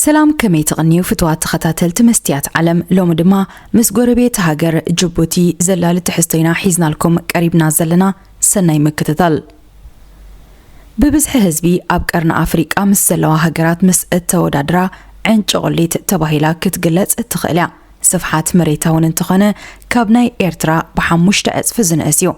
ሰላም፣ ከመይ ትቕንዩ ፍትዋት ተኸታተልቲ መስትያት ዓለም? ሎሚ ድማ ምስ ጎረቤት ሃገር ጅቡቲ ዘላሊ ትሕዝቶ ኢና ሒዝናልኩም ቀሪብና ዘለና። ሰናይ ምክትታል። ብብዝሒ ህዝቢ ኣብ ቀርኒ ኣፍሪቃ ምስ ዘለዋ ሃገራት ምስ እተወዳድራ ዕንጭቑሊት ተባሂላ ክትግለጽ እትኽእል እያ። ስፍሓት መሬታ እውን እንተኾነ ካብ ናይ ኤርትራ ብሓሙሽተ ዕጽፊ ዝንእስ እዩ።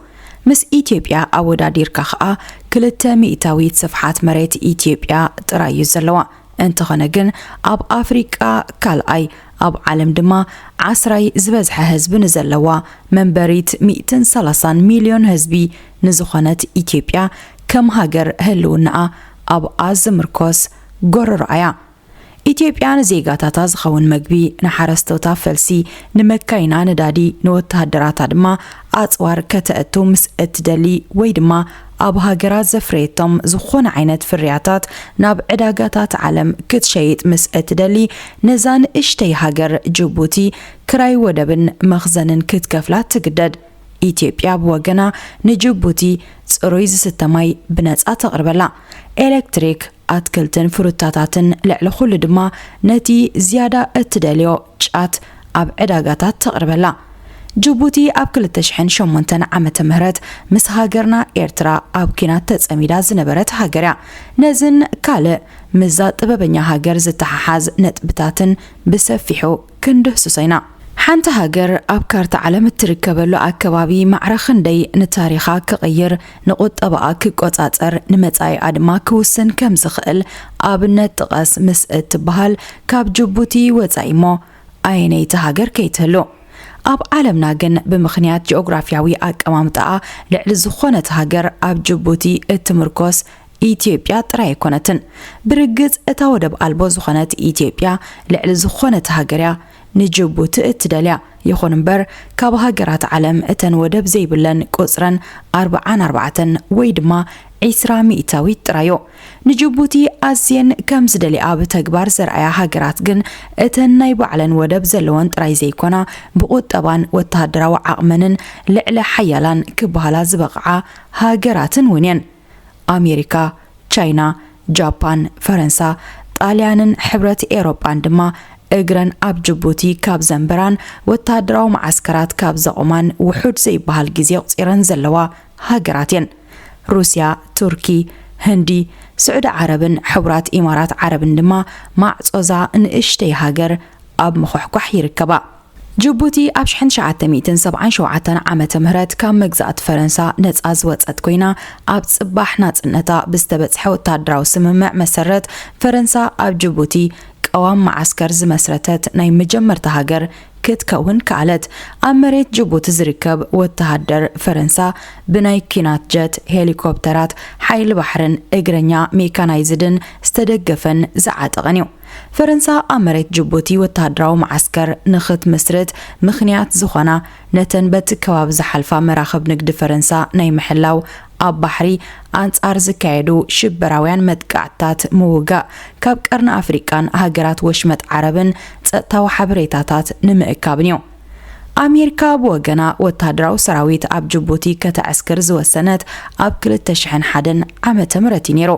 ምስ ኢትዮጵያ ኣወዳዲርካ ኸኣ ክልተ ሚእታዊት ስፍሓት መሬት ኢትዮጵያ ጥራይ እዩ ዘለዋ። እንተኾነ ግን ኣብ ኣፍሪቃ ካልኣይ፣ ኣብ ዓለም ድማ ዓስራይ ዝበዝሐ ህዝቢ ንዘለዋ መንበሪት ሚእትን ሰላሳን ሚልዮን ህዝቢ ንዝኾነት ኢትዮጵያ ከም ሃገር ህልውናኣ ኣብኣ ዝምርኮስ ጎረሮኣ እያ። ኢትዮጵያ ንዜጋታታ ዝኸውን መግቢ፣ ንሓረስቶታ ፈልሲ፣ ንመካይና ነዳዲ፣ ንወተሃደራታ ድማ ኣጽዋር ከተእቱ ምስ እትደሊ ወይ ድማ ኣብ ሃገራ ዘፍረየቶም ዝኾነ ዓይነት ፍርያታት ናብ ዕዳጋታት ዓለም ክትሸይጥ ምስ እትደሊ፣ ነዛ ንእሽተይ ሃገር ጅቡቲ ክራይ ወደብን መኽዘንን ክትከፍላ ትግደድ። ኢትዮጵያ ብወገና ንጅቡቲ ጽሩይ ዝስተ ማይ ብነጻ ተቕርበላ። ኤሌክትሪክ፣ ኣትክልትን ፍሩታታትን፣ ልዕሊ ኩሉ ድማ ነቲ ዝያዳ እትደልዮ ጫት ኣብ ዕዳጋታት ተቕርበላ። ጅቡቲ ኣብ ክልተ ሽሕን ሸሞንተን ዓመተ ምህረት ምስ ሃገርና ኤርትራ ኣብ ኲናት ተጸሚዳ ዝነበረት ሃገር እያ። ነዝን ካልእ ምስዛ ጥበበኛ ሃገር ዝተሓሓዝ ነጥብታትን ብሰፊሑ ክንድህስሶ ኢና። ሓንቲ ሃገር ኣብ ካርታ ዓለም እትርከበሉ ኣከባቢ ማዕረ ክንደይ ንታሪኻ ክቕይር፣ ንቁጠባኣ ክቆጻጸር፣ ንመጻኢኣ ድማ ክውስን ከም ዝኽእል ኣብነት ጥቀስ ምስ እትበሃል ካብ ጅቡቲ ወጻኢ እሞ ኣየነይቲ ሃገር ከይትህሉ? ኣብ ዓለምና ግን ብምኽንያት ጂኦግራፊያዊ ኣቀማምጣኣ ልዕሊ ዝኾነት ሃገር ኣብ ጅቡቲ እትምርኮስ ኢትዮጵያ ጥራይ ኣይኮነትን። ብርግጽ እታ ወደብ ኣልቦ ዝኾነት ኢትዮጵያ ልዕሊ ዝኾነት ሃገር እያ ንጅቡቲ እትደልያ። ይኹን እምበር ካብ ሃገራት ዓለም እተን ወደብ ዘይብለን ቁጽረን ኣርብዓን ኣርባዕተን ወይ ድማ ዒስራ ሚእታዊት ጥራይ እዩ። ንጅቡቲ ኣዝየን ከም ዝደልያ ብተግባር ዘርኣያ ሃገራት ግን እተን ናይ ባዕለን ወደብ ዘለወን ጥራይ ዘይኮና ብቁጠባን ወተሃደራዊ ዓቕመንን ልዕለ ሓያላን ክበሃላ ዝበቕዓ ሃገራትን እውን እየን። ኣሜሪካ፣ ቻይና፣ ጃፓን፣ ፈረንሳ፣ ጣልያንን ሕብረት ኤውሮጳን ድማ እግረን ኣብ ጅቡቲ ካብ ዘንበራን ወተሃደራዊ መዓስከራት ካብ ዘቑማን ውሑድ ዘይበሃል ግዜ ኣቑጺረን ዘለዋ ሃገራት እየን። ሩስያ፣ ቱርኪ፣ ህንዲ፣ ስዑዲ ዓረብን ሕቡራት ኢማራት ዓረብን ድማ ማዕጾዛ ንእሽተይ ሃገር ኣብ ምኹሕኳሕ ይርከባ። ጅቡቲ ኣብ ሽሕን ትሽዓተ ሚእትን ሰብዓን ሸውዓተን ዓመተ ምህረት ካብ መግዛእቲ ፈረንሳ ነጻ ዝወጸት ኮይና፣ ኣብ ጽባሕ ናጽነታ ብዝተበጽሐ ወተሃደራዊ ስምምዕ መሰረት፣ ፈረንሳ ኣብ ጅቡቲ ቀዋም መዓስከር ዝመስረተት ናይ መጀመርታ ሃገር ክትከውን ከኣለት። ኣብ መሬት ጅቡቲ ዝርከብ ወተሃደር ፈረንሳ ብናይ ኲናት ጀት፣ ሄሊኮፕተራት፣ ሓይሊ ባሕርን እግረኛ ሜካናይዝድን ዝተደገፈን ዝዓጠቐን እዩ። ፈረንሳ ኣብ መሬት ጅቡቲ ወተሃደራዊ መዓስከር ንኽትምስርት ምኽንያት ዝኾና፣ ነተን በቲ ከባቢ ዝሓልፋ መራኽብ ንግዲ ፈረንሳ ናይ ምሕላው፣ ኣብ ባሕሪ ኣንጻር ዝካየዱ ሽበራውያን መጥቃዕትታት ምውጋእ፣ ካብ ቀርኒ ኣፍሪቃን ሃገራት ወሽመጥ ዓረብን ጸጥታዊ ሓበሬታታት ንምእካብን እዩ። ኣሜሪካ ብወገና ወተሃደራዊ ሰራዊት ኣብ ጅቡቲ ከተዕስክር ዝወሰነት ኣብ ክልተ ሽሕን ሓደን ዓመተ ምህረት እዩ ነይሩ።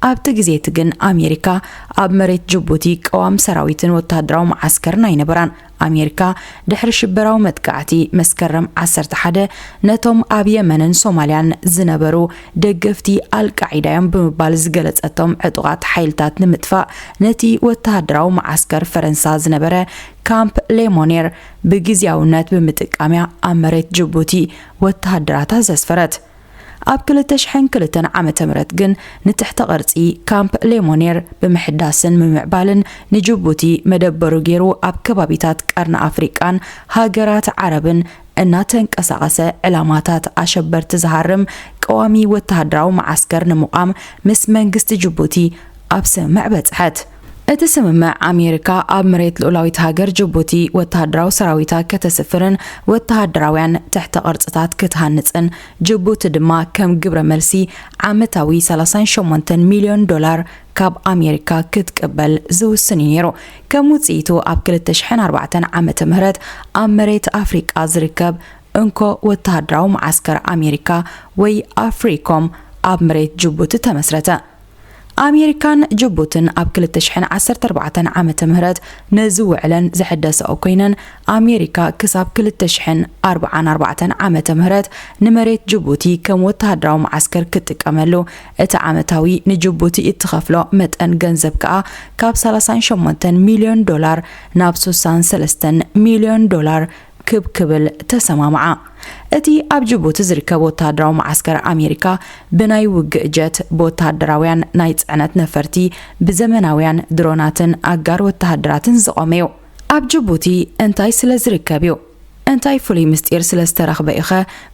ኣብቲ ግዜ እቲ ግን ኣሜሪካ ኣብ መሬት ጅቡቲ ቀዋም ሰራዊትን ወተሃደራዊ መዓስከርን ኣይነበራን። ኣሜሪካ ድሕሪ ሽበራዊ መጥቃዕቲ መስከረም ዓሰርተ ሓደ ነቶም ኣብ የመንን ሶማልያን ዝነበሩ ደገፍቲ ኣልቃዒዳ እዮም ብምባል ዝገለጸቶም ዕጡቓት ሓይልታት ንምጥፋእ ነቲ ወተሃደራዊ መዓስከር ፈረንሳ ዝነበረ ካምፕ ሌሞኔር ብግዝያውነት ብምጥቃም እያ ኣብ መሬት ጅቡቲ ወተሃደራታ ዘስፈረት። ኣብ ክልተ ሽሕን ክልተን ዓመተ ምህረት ግን ንትሕተ ቅርጺ ካምፕ ሌሞኔር ብምሕዳስን ምምዕባልን ንጅቡቲ መደበሩ ገይሩ ኣብ ከባቢታት ቀርኒ ኣፍሪቃን ሃገራት ዓረብን እናተንቀሳቐሰ ዕላማታት ኣሸበርቲ ዝሃርም ቀዋሚ ወተሃደራዊ መዓስከር ንምቋም ምስ መንግስቲ ጅቡቲ ኣብ ስምምዕ በጽሐት። እቲ ስምምዕ ኣሜሪካ ኣብ መሬት ልኡላዊት ሃገር ጅቡቲ ወተሃደራዊ ሰራዊታ ከተስፍርን ወተሃደራውያን ትሕተ ቅርጽታት ክትሃንጽን፣ ጅቡቲ ድማ ከም ግብረ መልሲ ዓመታዊ ሰላሳን ሸሞንተን ሚልዮን ዶላር ካብ ኣሜሪካ ክትቅበል ዝውስን እዩ ነይሩ። ከም ውጽኢቱ ኣብ ክልተ ሽሕን ኣርባዕተን ዓመተ ምህረት ኣብ መሬት ኣፍሪቃ ዝርከብ እንኮ ወተሃደራዊ መዓስከር ኣሜሪካ ወይ ኣፍሪኮም ኣብ መሬት ጅቡቲ ተመስረተ። ኣሜሪካን ጅቡትን ኣብ ክልተ ሽሕን ዓሰርተ ኣርባዕተን ዓመተ ምህረት ነዚ ውዕለን ዝሕደሰኦ ኮይነን፣ ኣሜሪካ ክሳብ ክልተ ሽሕን ኣርባዓን ኣርባዕተን ዓመተ ምህረት ንመሬት ጅቡቲ ከም ወተሃደራዊ መዓስከር ክትጥቀመሉ፣ እቲ ዓመታዊ ንጅቡቲ እትኸፍሎ መጠን ገንዘብ ከኣ ካብ ሰላሳን ሸሞንተን ሚልዮን ዶላር ናብ ስሳን ሰለስተን ሚልዮን ዶላር ክብ ክብል ተሰማምዓ። እቲ ኣብ ጅቡቲ ዝርከብ ወተሃደራዊ መዓስከር ኣሜሪካ ብናይ ውግእ ጀት፣ ብወተሃደራውያን ናይ ጽዕነት ነፈርቲ፣ ብዘመናውያን ድሮናትን ኣጋር ወተሃደራትን ዝቖመ እዩ። ኣብ ጅቡቲ እንታይ ስለ ዝርከብ እዩ? እንታይ ፍሉይ ምስጢር ስለ ዝተረኽበ ኢኸ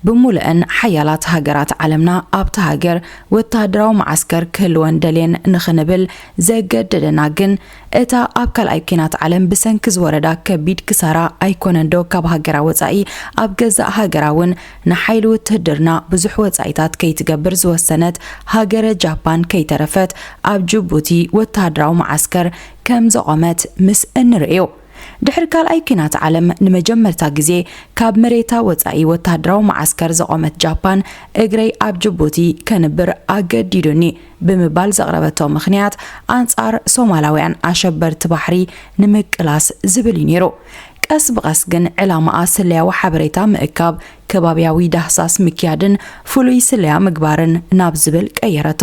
ብሙሉእን ሓያላት ሃገራት ዓለምና ኣብታ ሃገር ወተሃደራዊ መዓስከር ክህልወን ደልየን ንኽንብል ዘገደደና ግን፣ እታ ኣብ ካልኣይ ኲናት ዓለም ብሰንኪ ዝወረዳ ከቢድ ክሳራ ኣይኮነንዶ ካብ ሃገራ ወጻኢ ኣብ ገዛእ ሃገራ እውን ንሓይሊ ውትህድርና ብዙሕ ወጻኢታት ከይትገብር ዝወሰነት ሃገረ ጃፓን ከይተረፈት ኣብ ጅቡቲ ወተሃደራዊ መዓስከር ከም ዘቖመት ምስ እንርእዮ። ድሕሪ ካልኣይ ኲናት ዓለም ንመጀመርታ ግዜ ካብ መሬታ ወጻኢ ወተሃደራዊ መዓስከር ዘቖመት ጃፓን፣ እግረይ ኣብ ጅቡቲ ከንብር ኣገዲዱኒ ብምባል ዘቕረበቶ ምኽንያት፣ ኣንጻር ሶማላውያን ኣሸበርቲ ባሕሪ ንምቅላስ ዝብል እዩ ነይሩ። ቀስ ብቐስ ግን ዕላማኣ ስለያዊ ሓበሬታ ምእካብ፣ ከባብያዊ ዳህሳስ ምክያድን ፍሉይ ስለያ ምግባርን ናብ ዝብል ቀየረቶ።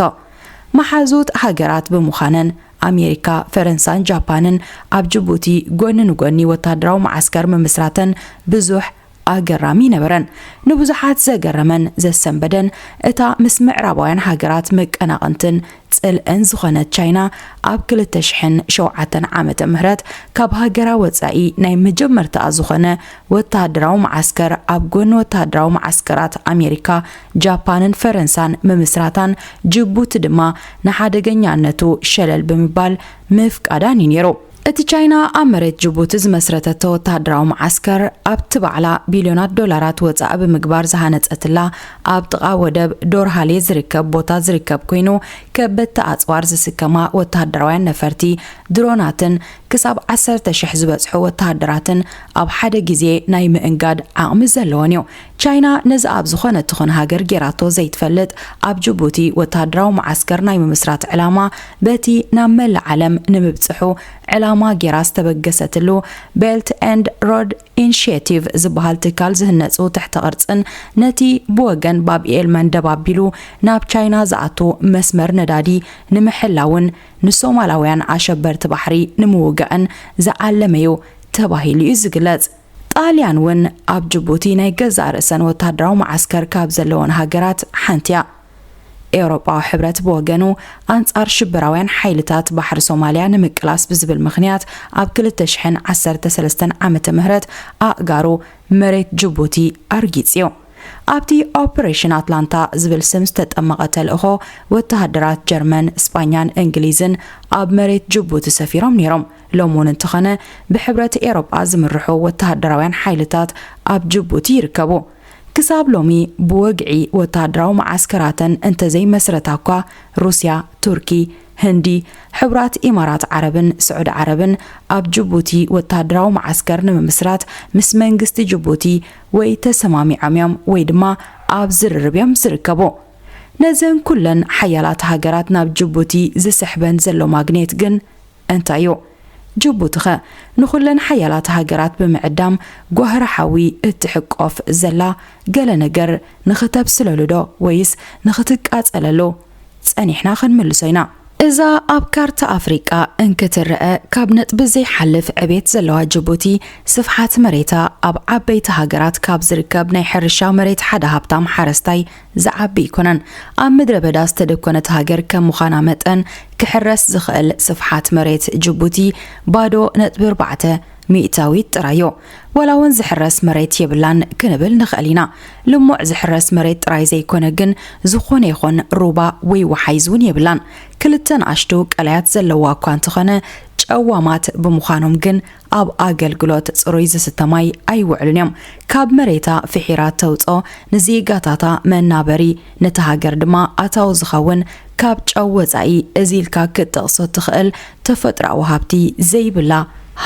መሓዙት ሃገራት ብምዃነን፣ ኣሜሪካ፣ ፈረንሳን ጃፓንን ኣብ ጅቡቲ ጎኒ ንጎኒ ወተሃደራዊ መዓስከር ምምስራተን ብዙሕ ኣገራሚ ነበረን። ንብዙሓት ዘገረመን ዘሰንበደን፣ እታ ምስ ምዕራባውያን ሃገራት መቀናቕንትን ጽልእን ዝኾነት ቻይና፣ ኣብ ክልተ ሽሕን ሸውዓተን ዓመተ ምህረት ካብ ሃገራ ወጻኢ ናይ መጀመርታኣ ዝኾነ ወተሃደራዊ መዓስከር ኣብ ጎኒ ወተሃደራዊ መዓስከራት ኣሜሪካ፣ ጃፓንን ፈረንሳን ምምስራታን፣ ጅቡቲ ድማ ንሓደገኛነቱ ሸለል ብምባል ምፍቃዳን እዩ ነይሩ። እቲ ቻይና ኣብ መሬት ጅቡቲ ዝመስረተቶ ወተሃደራዊ መዓስከር፣ ኣብቲ ባዕላ ቢልዮናት ዶላራት ወጻኢ ብምግባር ዝሃነጸትላ፣ ኣብ ጥቓ ወደብ ዶርሃሌ ዝርከብ ቦታ ዝርከብ ኮይኑ፣ ከበድቲ ኣጽዋር ዝስከማ ወተሃደራውያን ነፈርቲ፣ ድሮናትን ክሳብ ዓሰርተ ሽሕ ዝበጽሑ ወተሃደራትን ኣብ ሓደ ግዜ ናይ ምእንጋድ ዓቕሚ ዘለወን እዩ። ቻይና ነዚ ኣብ ዝኾነት ትኹን ሃገር ጌራቶ ዘይትፈልጥ፣ ኣብ ጅቡቲ ወተሃደራዊ መዓስከር ናይ ምምስራት ዕላማ፣ በቲ ናብ መላእ ዓለም ንምብጽሑ ዕላማ ጌራ ዝተበገሰትሉ ቤልት ኤንድ ሮድ ኢኒሽቲቭ ዝበሃል ትካል ዝህነጹ ትሕተ ቅርጽን ነቲ ብወገን ባብ ኤል መንደብ ኣቢሉ ናብ ቻይና ዝኣቱ መስመር ነዳዲ ንምሕላውን ንሶማላውያን ኣሸበርቲ ባሕሪ ንምውጋእን ዝዓለመ እዩ ተባሂሉ እዩ ዝግለጽ። ጣልያን እውን ኣብ ጅቡቲ ናይ ገዛእ ርእሰን ወተሃደራዊ መዓስከር ካብ ዘለወን ሃገራት ሓንቲ እያ። ኤውሮጳዊ ሕብረት ብወገኑ፣ ኣንጻር ሽበራውያን ሓይልታት ባሕሪ ሶማልያ ንምቅላስ ብዝብል ምኽንያት ኣብ ክልተ ሽሕን ዓሰርተ ሰለስተን ዓመተ ምህረት ኣእጋሩ መሬት ጅቡቲ ኣርጊጽ እዩ። ኣብቲ ኦፕሬሽን ኣትላንታ ዝብል ስም ዝተጠመቐ ተልእኾ፣ ወተሃደራት ጀርመን፣ ስጳኛን እንግሊዝን ኣብ መሬት ጅቡቲ ሰፊሮም ነይሮም። ሎም እውን እንተኾነ፣ ብሕብረት ኤውሮጳ ዝምርሑ ወተሃደራውያን ሓይልታት ኣብ ጅቡቲ ይርከቡ። ክሳብ ሎሚ ብወግዒ ወተሃደራዊ መዓስከራተን እንተዘይመስረታ እኳ፣ ሩስያ፣ ቱርኪ፣ ህንዲ፣ ሕቡራት ኢማራት ዓረብን ስዑዲ ዓረብን ኣብ ጅቡቲ ወተሃደራዊ መዓስከር ንምምስራት ምስ መንግስቲ ጅቡቲ ወይ ተሰማሚዖም እዮም ወይ ድማ ኣብ ዝርርብ እዮም ዝርከቡ። ነዘን ኩለን ሓያላት ሃገራት ናብ ጅቡቲ ዝስሕበን ዘሎ ማግኔት ግን እንታይ እዩ? ጅቡቲኸ ንኹለን ሓያላት ሃገራት ብምዕዳም ጓህሪ ሓዊ እትሕቆፍ ዘላ ገለ ነገር ንኽተብስለሉ ዶ ወይስ ንኽትቃጸለሉ? ጸኒሕና ክንምልሶ ኢና። እዛ ኣብ ካርታ ኣፍሪቃ እንክትረአ ካብ ነጥቢ ዘይሓልፍ ዕቤት ዘለዋ ጅቡቲ፣ ስፍሓት መሬታ ኣብ ዓበይቲ ሃገራት ካብ ዝርከብ ናይ ሕርሻ መሬት ሓደ ሃብታም ሓረስታይ ዝዓቢ ኣይኮነን። ኣብ ምድረ በዳ ዝተደኮነት ሃገር ከም ምዃና መጠን፣ ክሕረስ ዝኽእል ስፍሓት መሬት ጅቡቲ ባዶ ነጥቢ ኣርባዕተ ሚእታዊት ጥራዮ። ዋላ እውን ዝሕረስ መሬት የብላን ክንብል ንኽእል ኢና። ልሙዕ ዝሕረስ መሬት ጥራይ ዘይኮነ ግን፣ ዝኾነ ይኹን ሩባ ወይ ወሓይዝ እውን የብላን። ክልተ ንኣሽቱ ቀላያት ዘለዋ እኳ እንተኾነ፣ ጨዋማት ብምዃኖም ግን ኣብ ኣገልግሎት ጽሩይ ዝስተ ማይ ኣይውዕሉን እዮም። ካብ መሬታ ፍሒራ ተውጾ ንዜጋታታ መናበሪ፣ ነታ ሃገር ድማ ኣታዊ ዝኸውን ካብ ጨው ወጻኢ እዚ ኢልካ ክትጠቕሶ ትኽእል ተፈጥሮኣዊ ሃብቲ ዘይብላ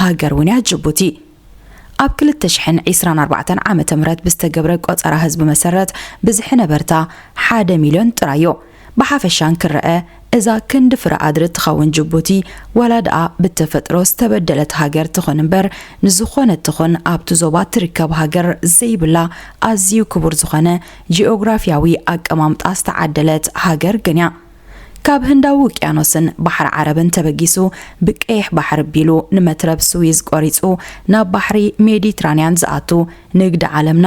ሃገር እውን እያ ጅቡቲ። ኣብ ክልተ ሽሕን ዕስራን ኣርባዕተን ዓመተ ምህረት ብዝተገብረ ቆጸራ ህዝቢ መሰረት ብዝሒ ነበርታ ሓደ ሚልዮን ጥራዮ። ብሓፈሻን ክረአ እዛ ክንዲ ፍረ ኣድሪ ትኸውን ጅቡቲ ዋላ ደኣ ብተፈጥሮ ዝተበደለት ሃገር ትኹን እምበር፣ ንዝኾነት ትኹን ኣብቲ ዞባ ትርከብ ሃገር ዘይብላ ኣዝዩ ክቡር ዝኾነ ጂኦግራፊያዊ ኣቀማምጣ ዝተዓደለት ሃገር ግን እያ። ካብ ህንዳዊ ውቅያኖስን ባሕሪ ዓረብን ተበጊሱ ብቀይሕ ባሕሪ ቢሉ ንመትረብ ስዊዝ ቆሪጹ ናብ ባሕሪ ሜዲትራንያን ዝኣቱ ንግዲ ዓለምና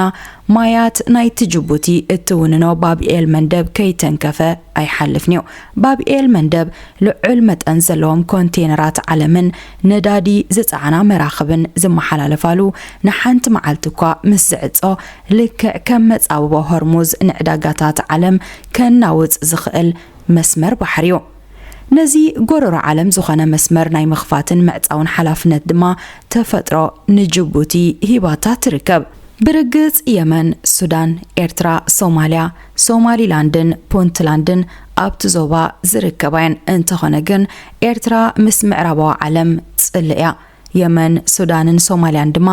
ማያት ናይቲ ጅቡቲ እትውንኖ ባብኤል መንደብ ከይተንከፈ ኣይሓልፍን'ዩ። ባብኤል መንደብ ልዑል መጠን ዘለዎም ኮንቴነራት ዓለምን ነዳዲ ዝጸዓና መራኽብን ዝመሓላለፋሉ ንሓንቲ መዓልቲ እኳ ምስ ዝዕጾ ልክዕ ከም መጻብቦ ሆርሙዝ ንዕዳጋታት ዓለም ከናውጽ ዝኽእል መስመር ባሕሪ'ዩ። ነዚ ጎረሮ ዓለም ዝኾነ መስመር ናይ ምኽፋትን ምዕጻውን ሓላፍነት ድማ ተፈጥሮ ንጅቡቲ ሂባታ ትርከብ። ብርግጽ የመን፣ ሱዳን፣ ኤርትራ፣ ሶማልያ፣ ሶማሊላንድን ፑንትላንድን ኣብቲ ዞባ ዝርከባ እየን። እንተኾነ ግን ኤርትራ ምስ ምዕራባዊ ዓለም ጽልእ እያ። የመን፣ ሱዳንን ሶማልያን ድማ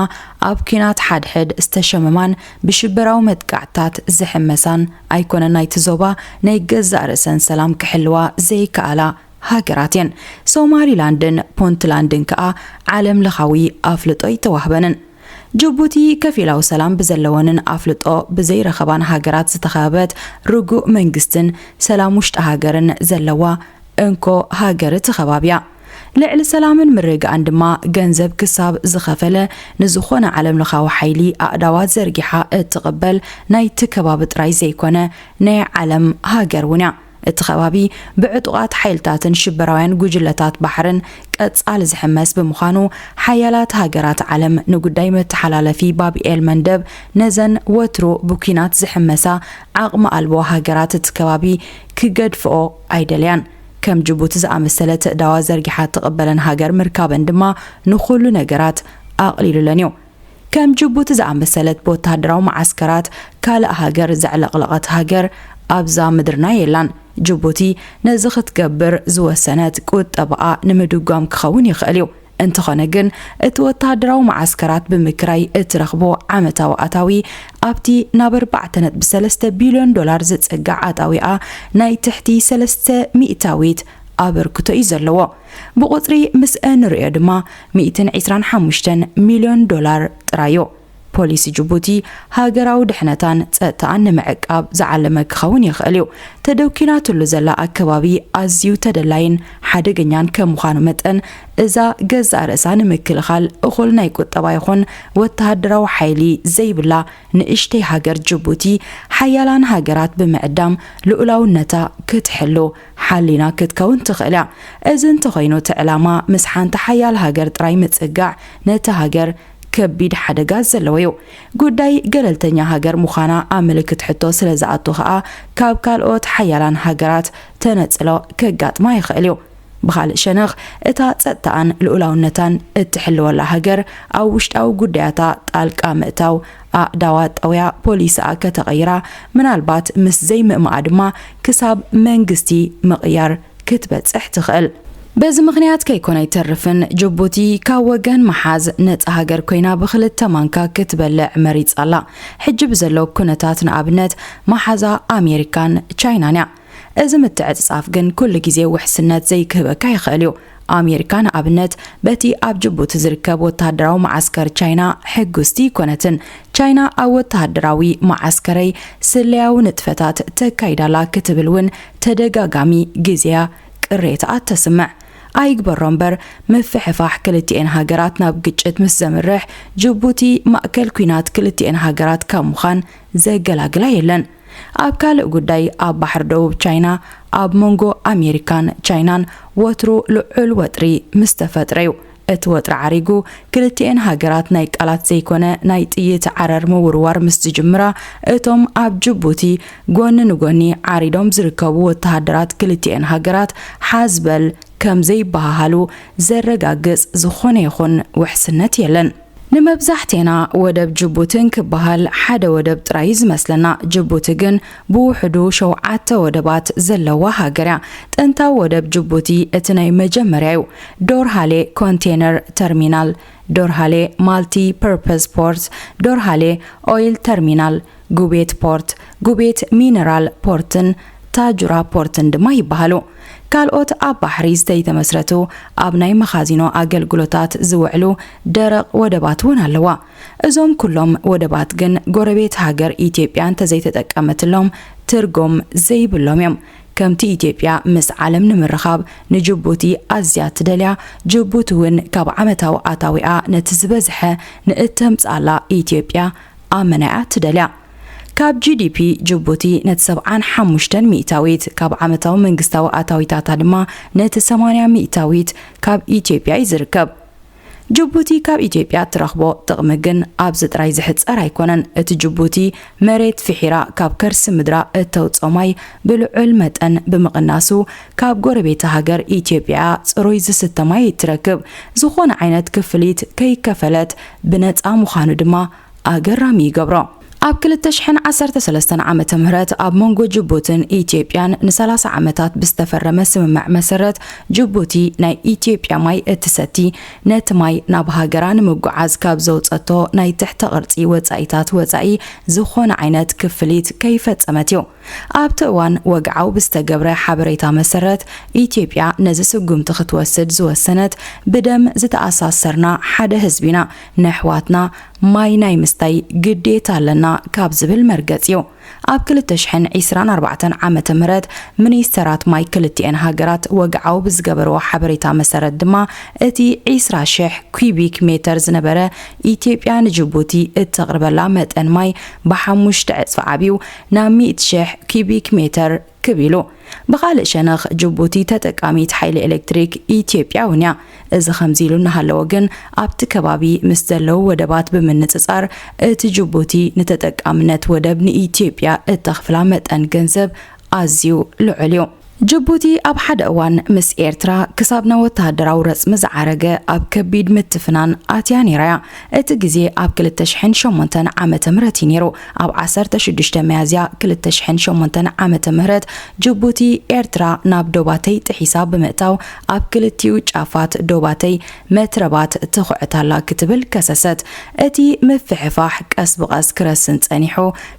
ኣብ ኲናት ሓድሕድ ዝተሸመማን ብሽበራዊ መጥቃዕትታት ዝሕመሳን ኣይኮነን ናይቲ ዞባ ናይ ገዛእ ርእሰን ሰላም ክሕልዋ ዘይከኣላ ሃገራት እየን። ሶማሊላንድን ፑንትላንድን ከኣ ዓለም ለኻዊ ኣፍልጦ ኣይተዋህበንን። ጅቡቲ ከፊላዊ ሰላም ብዘለወንን ኣፍልጦ ብዘይረኸባን ሃገራት ዝተኸበበት ርጉእ መንግስትን ሰላም ውሽጢ ሃገርን ዘለዋ እንኮ ሃገር እቲ ከባቢ እያ። ልዕሊ ሰላምን ምርግጋእን ድማ ገንዘብ ክሳብ ዝኸፈለ ንዝኾነ ዓለም ለኻዊ ሓይሊ ኣእዳዋ ዘርጊሓ እትቕበል ናይቲ ከባቢ ጥራይ ዘይኮነ ናይ ዓለም ሃገር እውን እያ። እቲ ከባቢ ብዕጡቓት ሓይልታትን ሽበራውያን ጉጅለታት ባሕርን ቀጻሊ ዝሕመስ ብምዃኑ፣ ሓያላት ሃገራት ዓለም ንጉዳይ መተሓላለፊ ባብኤል መንደብ ነዘን ወትሩ ብኲናት ዝሕመሳ ዓቕሚ ኣልቦ ሃገራት እቲ ከባቢ ክገድፍኦ ኣይደልያን። ከም ጅቡቲ ዝኣመሰለ ትእዳዋ ዘርጊሓ ትቕበለን ሃገር ምርካበን ድማ ንኹሉ ነገራት ኣቕሊሉለን እዩ። ከም ጅቡቲ ዝኣመሰለት ብወተሃደራዊ መዓስከራት ካልእ ሃገር ዘዕለቕለቐት ሃገር ኣብዛ ምድርና የላን። ጅቡቲ ነዚ ክትገብር ዝወሰነት ቁጠባኣ ንምድጓም ክኸውን ይኽእል እዩ። እንተኾነ ግን እቲ ወተሃደራዊ መዓስከራት ብምክራይ እትረኽቦ ዓመታዊ ኣታዊ ኣብቲ ናብ ኣርባዕተ ነጥቢ ሰለስተ ቢልዮን ዶላር ዝጽጋዕ ኣታዊኣ ናይ ትሕቲ ሰለስተ ሚእታዊት ኣበርክቶ እዩ ዘለዎ። ብቑጽሪ ምስ እንርእዮ ድማ ሚእትን ዕስራን ሓሙሽተን ሚልዮን ዶላር ጥራይ እዩ። ፖሊሲ ጅቡቲ ሃገራዊ ድሕነታን ጸጥታኣን ንምዕቃብ ዝዓለመ ክኸውን ይኽእል እዩ። ተደኲናትሉ ዘላ ኣከባቢ ኣዝዩ ተደላይን ሓደገኛን ከም ምዃኑ መጠን፣ እዛ ገዛእ ርእሳ ንምክልኻል እኹል ናይ ቁጠባ ይኹን ወተሃደራዊ ሓይሊ ዘይብላ ንእሽተይ ሃገር ጅቡቲ፣ ሓያላን ሃገራት ብምዕዳም ልኡላውነታ ክትሕሉ ሓሊና ክትከውን ትኽእል እያ። እዚ እንተኾይኑ፣ እቲ ዕላማ ምስ ሓንቲ ሓያል ሃገር ጥራይ ምጽጋዕ ነቲ ሃገር ከቢድ ሓደጋ ዘለዎ እዩ። ጉዳይ ገለልተኛ ሃገር ምዃና ኣብ ምልክት ሕቶ ስለ ዝኣቱ ኸኣ፣ ካብ ካልኦት ሓያላን ሃገራት ተነጽሎ ከጋጥማ ይኽእል እዩ። ብኻልእ ሸነኽ፣ እታ ጸጥታኣን ልኡላውነታን እትሕልወላ ሃገር ኣብ ውሽጣዊ ጉዳያታ ጣልቃ ምእታው፣ ኣእዳዋ ጠውያ ፖሊሲኣ ከተቐይራ፣ ምናልባት ምስ ዘይምእማኣ ድማ ክሳብ መንግስቲ ምቕያር ክትበጽሕ ትኽእል። በዚ ምኽንያት ከይኮነ ኣይተርፍን፣ ጅቡቲ ካብ ወገን መሓዝ ነጻ ሃገር ኮይና ብኽልተ ማንካ ክትበልዕ መሪጻ ኣላ። ሕጂ ብዘሎ ኩነታት ንኣብነት መሓዛ ኣሜሪካን ቻይናን እያ። እዚ ምትዕጽጻፍ ግን ኩሉ ግዜ ውሕስነት ዘይክህበካ ይኽእል እዩ። ኣሜሪካ ንኣብነት በቲ ኣብ ጅቡቲ ዝርከብ ወተሃደራዊ መዓስከር ቻይና ሕጉስቲ ኣይኮነትን። ቻይና ኣብ ወተሃደራዊ መዓስከረይ ስለያዊ ንጥፈታት ተካይዳላ ክትብል እውን ተደጋጋሚ ግዜያ ቅሬታኣ ተስምዕ። ኣይግበሮ እምበር፣ ምፍሕፋሕ ክልቲኤን ሃገራት ናብ ግጭት ምስ ዘምርሕ፣ ጅቡቲ ማእከል ኲናት ክልቲኤን ሃገራት ካብ ምዃን ዘገላግላ የለን። ኣብ ካልእ ጉዳይ፣ ኣብ ባሕሪ ደቡብ ቻይና፣ ኣብ መንጎ ኣሜሪካን ቻይናን ወትሩ ልዑል ወጥሪ ምስ ተፈጥረ እዩ እቲ ወጥሪ ዓሪጉ፣ ክልቲኤን ሃገራት ናይ ቃላት ዘይኮነ ናይ ጥይት ዓረር ምውርዋር ምስ ዝጅምራ፣ እቶም ኣብ ጅቡቲ ጎኒ ንጎኒ ዓሪዶም ዝርከቡ ወተሃደራት ክልቲኤን ሃገራት ሓዝ በል ከም ዘይበሃሃሉ ዘረጋግጽ ዝኾነ ይኹን ውሕስነት የለን። ንመብዛሕቴና ወደብ ጅቡቲ እንክበሃል ሓደ ወደብ ጥራይ እዩ ዝመስለና። ጅቡቲ ግን ብውሕዱ ሸውዓተ ወደባት ዘለዋ ሃገር እያ። ጥንታዊ ወደብ ጅቡቲ እቲ ናይ መጀመርያ እዩ። ዶርሃሌ ኮንቴነር ተርሚናል፣ ዶርሃሌ ማልቲ ፐርፐዝ ፖርት፣ ዶርሃሌ ኦይል ተርሚናል፣ ጉቤት ፖርት፣ ጉቤት ሚነራል ፖርትን ታጁራ ፖርትን ድማ ይበሃሉ። ካልኦት ኣብ ባሕሪ ዝተይተመስረቱ ኣብ ናይ መኻዚኖ ኣገልግሎታት ዝውዕሉ ደረቕ ወደባት እውን ኣለዋ። እዞም ኩሎም ወደባት ግን ጎረቤት ሃገር ኢትዮጵያ እንተዘይተጠቀመትሎም ትርጉም ዘይብሎም እዮም። ከምቲ ኢትዮጵያ ምስ ዓለም ንምርኻብ ንጅቡቲ ኣዝያ ትደልያ፣ ጅቡቲ እውን ካብ ዓመታዊ ኣታዊኣ ነቲ ዝበዝሐ ንእተምጽኣላ ኢትዮጵያ ኣመና እያ ትደልያ። ካብ ጂ ዲ ፒ ጅቡቲ ነቲ ሰብዓን ሓሙሽተን ሚእታዊት ካብ ዓመታዊ መንግስታዊ ኣታዊታታ ድማ ነቲ ሰማንያ ሚእታዊት ካብ ኢትዮጵያ እዩ ዝርከብ። ጅቡቲ ካብ ኢትዮጵያ እትረኽቦ ጥቕሚ ግን ኣብዚ ጥራይ ዝሕጸር ኣይኮነን። እቲ ጅቡቲ መሬት ፍሒራ ካብ ከርሲ ምድራ እተውጽኦ ማይ ብልዑል መጠን ብምቕናሱ ካብ ጎረቤታ ሃገር ኢትዮጵያ ጽሩይ ዝስተ ማይ ትረክብ። ዝኾነ ዓይነት ክፍሊት ከይከፈለት ብነጻ ምዃኑ ድማ ኣገራሚ ይገብሮ። ኣብ ክልተ ሽሕን ዓሰርተ ሰለስተን ዓመተ ምህረት ኣብ መንጎ ጅቡትን ኢትዮጵያን ንሰላሳ ዓመታት ብዝተፈረመ ስምምዕ መሰረት ጅቡቲ ናይ ኢትዮጵያ ማይ እትሰቲ፣ ነቲ ማይ ናብ ሃገራ ንምጉዓዝ ካብ ዘውጸቶ ናይ ትሕተ ቅርጺ ወጻኢታት ወጻኢ ዝኾነ ዓይነት ክፍሊት ከይፈጸመት እዩ። ኣብቲ እዋን ወግዓዊ ብዝተገብረ ሓበሬታ መሰረት፣ ኢትዮጵያ ነዚ ስጉምቲ ክትወስድ ዝወሰነት ብደም ዝተኣሳሰርና ሓደ ህዝቢ ኢና፣ ነሕዋትና ማይ ናይ ምስታይ ግዴታ ኣለና ካብ ዝብል መርገጽ እዩ። ኣብ ክልተ ሽሕን ዕስራን ኣርባዕተን ዓመተ ምህረት ሚኒስተራት ማይ ክልቲኤን ሃገራት ወግዓዊ ብዝገበርዎ ሓበሬታ መሰረት ድማ፣ እቲ ዕስራ ሽሕ ኪቢክ ሜተር ዝነበረ ኢትዮጵያ ንጅቡቲ እተቕርበላ መጠን ማይ ብሓሙሽተ ዕጽፊ ዓብዩ ናብ ሚእቲ ሽሕ ኪቢክ ሜተር ክብ ኢሉ። ብኻልእ ሸነኽ፣ ጅቡቲ ተጠቃሚት ሓይሊ ኤሌክትሪክ ኢትዮጵያ እውን እያ። እዚ ከምዚ ኢሉ እናሃለወ ግን፣ ኣብቲ ከባቢ ምስ ዘለዉ ወደባት ብምንጽጻር፣ እቲ ጅቡቲ ንተጠቃምነት ወደብ ንኢትዮጵያ እተኽፍላ መጠን ገንዘብ ኣዝዩ ልዑል እዩ። ጅቡቲ ኣብ ሓደ እዋን ምስ ኤርትራ ክሳብ ናብ ወተሃደራዊ ረጽሚ ዝዓረገ ኣብ ከቢድ ምትፍናን ኣትያ ነይራ እያ። እቲ ግዜ ኣብ ክልተ ሽሕን ሸሞንተን ዓመተ ምህረት እዩ ነይሩ። ኣብ ዓሰርተ ሽዱሽተ ሚያዝያ ክልተ ሽሕን ሸሞንተን ዓመተ ምህረት ጅቡቲ ኤርትራ ናብ ዶባተይ ጥሒሳ ብምእታው ኣብ ክልቲኡ ጫፋት ዶባተይ መትረባት ትኹዕት ኣላ ክትብል ከሰሰት። እቲ ምፍሕፋሕ ቀስ ብቐስ ክረስን ጸኒሑ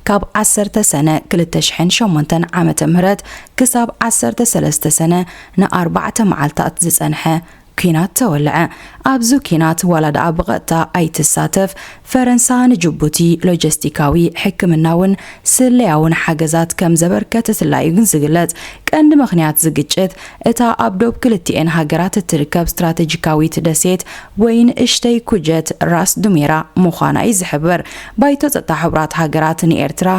ካብ ዓሰርተ ሰነ ክልተ ሽሕን ሸሞንተን ዓመተ ምህረት ክሳብ ዓሰርተ ሰለስተ ሰነ ንኣርባዕተ መዓልታት ዝጸንሐ ኲናት ተወልዐ። ኣብዚ ኲናት ዋላ ደኣ ብቐጥታ ኣይትሳተፍ፣ ፈረንሳ ንጅቡቲ ሎጂስቲካዊ፣ ሕክምናውን ስለያውን ሓገዛት ከም ዘበርከተትላ እዩ ግን ዝግለጽ። ቀንዲ ምኽንያት እዚ ግጭት፣ እታ ኣብ ዶብ ክልቲኤን ሃገራት እትርከብ ስትራተጂካዊት ደሴት ወይ ንእሽተይ ኩጀት ራስ ዱሜራ ምዃና እዩ ዝሕበር። ባይቶ ጸጥታ ሕቡራት ሃገራት ንኤርትራ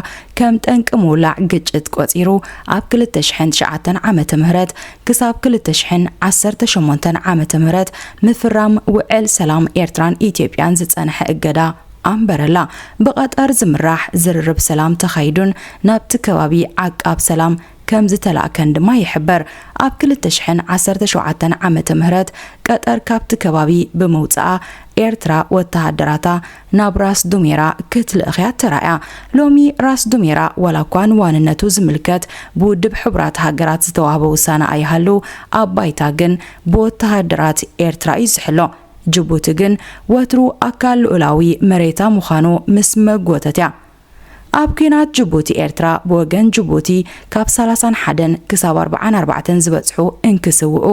ከም ጠንቂ ምውላዕ ግጭት ቆጺሩ፣ ኣብ ክልተ ሽሕን ትሽዓተን ዓመተ ምህረት ክሳብ ክልተ ሽሕን ዓሰርተ ሸሞንተን ዓመተ ምህረት ምፍራም ውዕል ሰላም ኤርትራን ኢትዮጵያን ዝጸንሐ እገዳ ኣንበረላ። ብቐጠር ዝምራሕ ዝርርብ ሰላም ተኻይዱን ናብቲ ከባቢ ዓቃብ ሰላም ከም ዝተላእከን ድማ ይሕበር። ኣብ ክልተ ሽሕን ዓሰርተ ሸውዓተን ዓመተ ምህረት ቀጠር ካብቲ ከባቢ ብምውጽኣ፣ ኤርትራ ወተሃደራታ ናብ ራስ ዱሜራ ክትልእኽያ ተራእያ። ሎሚ ራስ ዱሜራ ዋላ እኳ ንዋንነቱ ዝምልከት ብውድብ ሕቡራት ሃገራት ዝተዋህበ ውሳነ ኣይሃሉ፣ ኣብ ባይታ ግን ብወተሃደራት ኤርትራ እዩ ዝሕሎ። ጅቡቲ ግን ወትሩ ኣካል ልኡላዊ መሬታ ምዃኑ ምስ መጎተት እያ። ኣብ ኲናት ጅቡቲ ኤርትራ ብወገን ጅቡቲ ካብ ሰላሳን ሓደን ክሳብ ኣርባዓን ኣርባዕተን ዝበጽሑ እንክስውኡ፣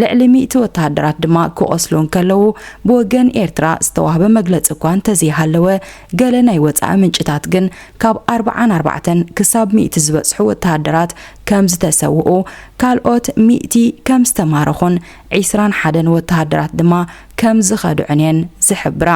ልዕሊ ሚእቲ ወተሃደራት ድማ ክቖስሉ እንከለዉ፣ ብወገን ኤርትራ ዝተዋህበ መግለጺ እኳ እንተዘይሃለወ፣ ገለ ናይ ወጻኢ ምንጭታት ግን ካብ ኣርባዓን ኣርባዕተን ክሳብ ሚእቲ ዝበጽሑ ወተሃደራት ከም ዝተሰውኡ፣ ካልኦት ሚእቲ ከም ዝተማረኹን ዒስራን ሓደን ወተሃደራት ድማ ከም ዝኸድዑን እየን ዝሕብራ።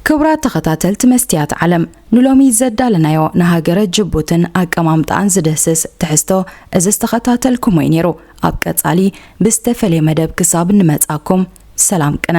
ክቡራት ተኸታተልቲ መስትያት ዓለም፣ ንሎሚ ዘዳለናዮ ንሃገረ ጅቡትን ኣቀማምጣኣን ዝድህስስ ትሕዝቶ እዚ ዝተኸታተልኩሞ እዩ ነይሩ። ኣብ ቀጻሊ ብዝተፈልየ መደብ ክሳብ እንመጻኩም፣ ሰላም ቅነ።